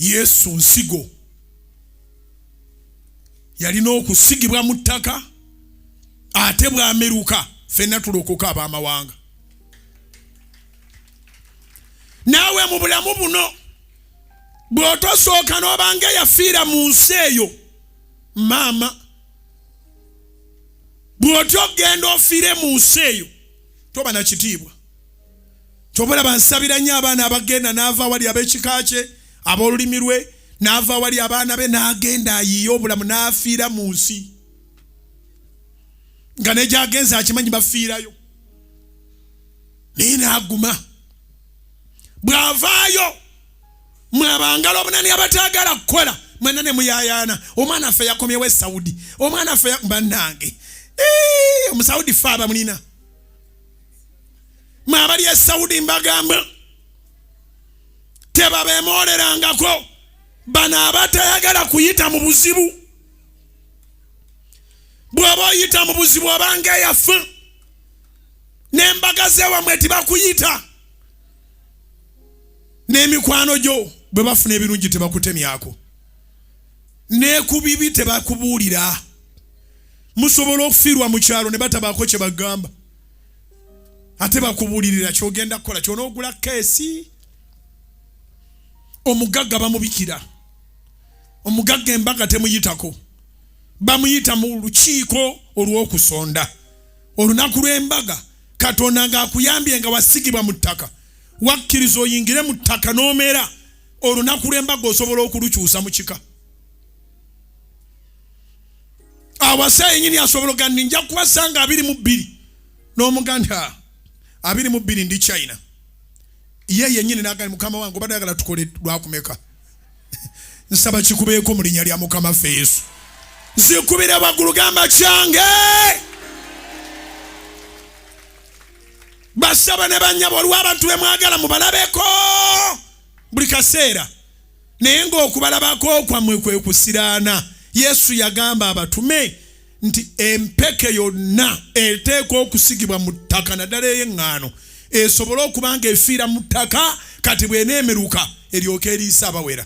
Yesu nsigo, yalina okusigibwa mu ttaka, ate bw'ameruka ffenna tulokoka ab'amawanga. Naawe mu bulamu buno bw'otosooka n'obanga eyafiira mu nsi eyo maama, bw'otyo ogenda ofiire mu nsi eyo toba na kitiibwa. Kyova olaba nsabira nnyo abaana abagenda n'ava awali ab'ekika kye, ab'olulimi lwe, n'ava awali abaana be n'agenda ayiiye obulamu n'afiira mu nsi nga ne gy'agenze akimanyi bafiirayo, naye n'aguma. Bw'avaayo mwe abangala obunani abataagala kukola mwena ne muyayaana, omwana ffe yakomyewo e Saudi, omwana ffe bannange omusaudi ffe abamulina. Mwe abali e Saudi mbagamba tebabemoolerangako bano abatayagala kuyita mu buzibu. Bw'oba oyita mu buzibu obanga eyafa n'embaga z'ewamwe tebakuyita, n'emikwano gyo bwe bafuna ebirungi tebakutemyako, ne ku bibi tebakubuulira. Musobola okufiirwa mu kyalo ne batabaako kye bagamba, ate bakubuulirira ky'ogenda kukola ky'onoogula keesi. Omugagga bamubikira, omugagga embaga temuyitako, bamuyita mu lukiiko olw'okusonda olunaku lw'embaga. Katonda ng'akuyambye nga wasigibwa mu ttaka, wakkiriza oyingire mu ttaka n'omera, olunaku lw'embaga osobola okulukyusa mu kika. Awasa yenyini asobola ogamba nti nja kuwasa nga 22, n'omugamba nti 22 ndi China. Ye yenyini n'agamba mukama wange obadde ayagala tukole lwakumeka, nsaba kikubeeko mu linnya lya Mukama ffe Yesu. Zikubire waggulu gamba kyange. Basaba ne bannyabo, waliwo abantu be mwagala mubalabeko buli kaseera, naye ng'okubalabako kwammwe kwe kusiraana. Yesu yagamba abatume nti empeke yonna eteekwa okusigibwa mu ttaka, naddala ey'eŋŋaano, esobole okuba ng'efiira mu ttaka, kati bw'eneemeruka eryoke eriise abawera.